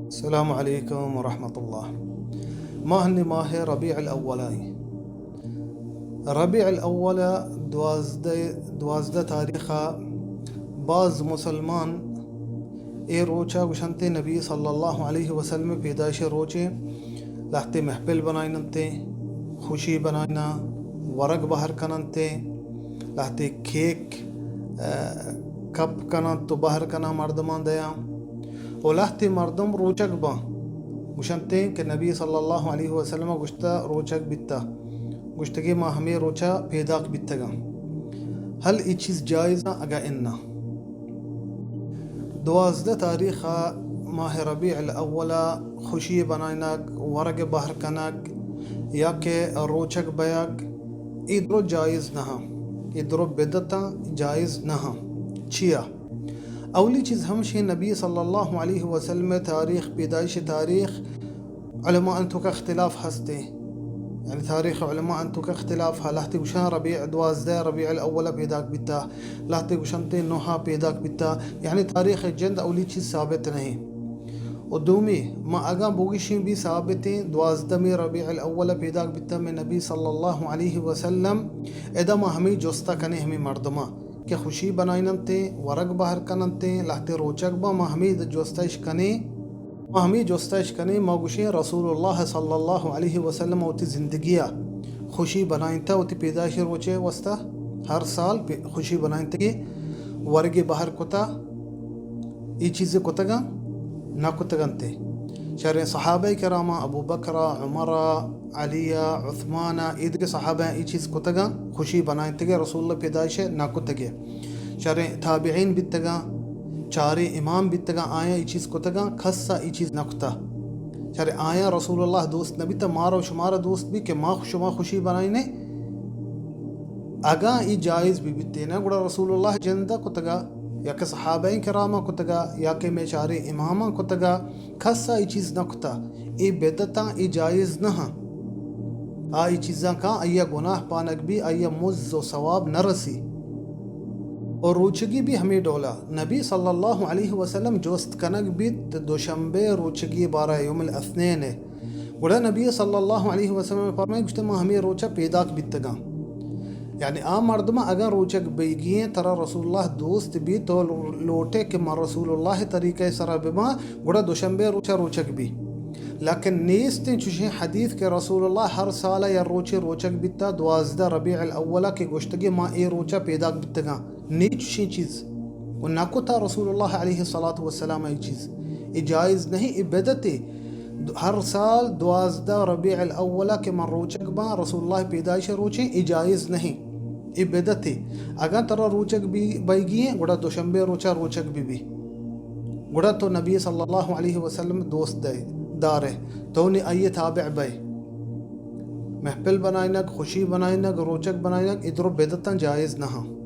السلام علیکم ورحمۃ اللہ۔ ما ہنی ماہ ربیع الاول ء۔ ربیع الاول ء دوازدہ، دوازدہ تاریخ ء باز مسلمان اے روچ ء گوشنتے نبی صلی اللہ علیہ وسلم ء پیدائش ء روچے، لہتے محفل بنائیننتے، خوشی بنائینا، ورگ بہر کننتے، لہتے کیک، ء، کپ کننت و بہر کناں مردمان دیاں۔ و لہتے مردم روچگ باں، گوشنتے کہ نبی صلی اللہ علیہ وسلم ء گوشتہ روچگ بیتہ، گوشتگے ما ہمے روچا پیداک بیتگاں۔ ہل ای چیز جائز آں اگاں اناں؟ دوازدہ تاریخ ء ماہ ربیع الاول ء خوشی بنائینگ، ورگ بہر کنگ یا کہ روچگ بیگ، اے درو جائز نہ آں، اے درو بدعتاں، جائز نہ آں۔ چیا؟ اولی چیز ہمشی نبی صلی اللہ علیہ وسلم ء تاریخ، پیدائش تاریخ، علماء انتو کا اختلاف ہستے، یعنی تاریخ علماء انتو کا اختلاف ہا، لہتے گوشاں ربیع دوازدہ ربیع الاول پیداک بیتا، لہتے گوشنتے نوہا پیداک بیتا، یعنی تاریخ جند اولی چیز ثابت نہیں۔ و دومی، ما اگاں بوگشیں بھی ثابتیں دوازدہ میں ربیع الاول پیداک بیتا میں نبی صلی اللہ علیہ وسلم، ادا ما ہمیں جستا کنے ہمیں مردماں کہ خوشی بنائیننتے، ورگ بہر کننتے، لہتے روچگ با، ما ہمیں جستش کنے۔ ما ہمے جستش کنیں، ما گوشیں رسول اللہ صلی اللہ علیہ وسلم وتی زندگیا خوشی بنائینتہ، وتی پیدائش روچے واسطہ ہر سال پی-، خوشی بنائینتگے، ورگے بہر کتا، ای چیزے کتگاں؟ نہ کتگنتے۔ شریں صحابہ کراما، ابو بکر، عمر، علی، عثمان، ایدگہ صحابہ ای چیز کتگاں؟ خوشی بنائینتگے، رسول اللہ پیدائش نہ کتگے۔ شریں تابعین بیتگاں، چاریں امام بیتگاں، آیاں ای چیز کتگاں؟ کسا ای چیز نہ کتا۔ شریں آیاں رسول اللہ دوست نہ بیتا، مارا و شمارا دوست بی کہ ما شما خوشی بنائینے؟ اگاں ای جائز بی بیتینا، گڑا رسول اللہ جندہ کتگا، یا کہ صحابہ کراما کتگا، یا کہ میں چاریں اماماں کتگا، کسا ای چیز نہ کتا۔ ای بدعتاں، ای جائز نہ ہاں۔ آ ای چیزاں کاں، آئی گناہ پانگ بی، آئی مز و ثواب نہ رسی۔ اور روچگی بھی ہمیں ڈولا۔ نبی صلی اللہ علیہ وسلم جوست کنگ بیت دوشنبے روچگی بارہ یوم الاثنین ہے۔ گڑا نبی صلی اللہ علیہ وسلم فرمائے، گوشتے، ما ہمیں روچہ پیداک بیتگاں۔ یعنی آ مردم اگاں روچگ بیگی ہیں، ترا رسول اللہ دوست بی، تو لوٹے کہ ما رسول اللہ طریقہ سرا بباں، گڑا دوشنبے روچا روچگ بی۔ لیکن نیستیں چوشیں حدیث کہ رسول اللہ ہر سال یا روچے روچگ بیتا دوازدہ ربیع الاول کہ گوشتگی ما اے روچا پیداک بیتگاں۔ نی چوشیں چیز و نہ کتا رسول اللہ علیہ الصلوۃ والسلام ای چیز۔ ای جائز نہیں، ای بدعتے۔ ہر سال دوازدہ ربیع الاول کہ من روچگ باں، رسول اللہ پیدائش روچیں، ای جائز نہیں۔ ای بدعتے۔ اگاں ترا روچگ بی، بیگی ہیں، گڑا دوشنبے روچا روچگ بی بی۔ گڑا تو نبی صلی اللہ علیہ وسلم دوست دے، دارے۔ تو نی آئی تابع بے۔ محفل بنائینگ، خوشی بنائینگ، روچگ بنائینگ، ادرو بدعتاں جائز نہ ہاں۔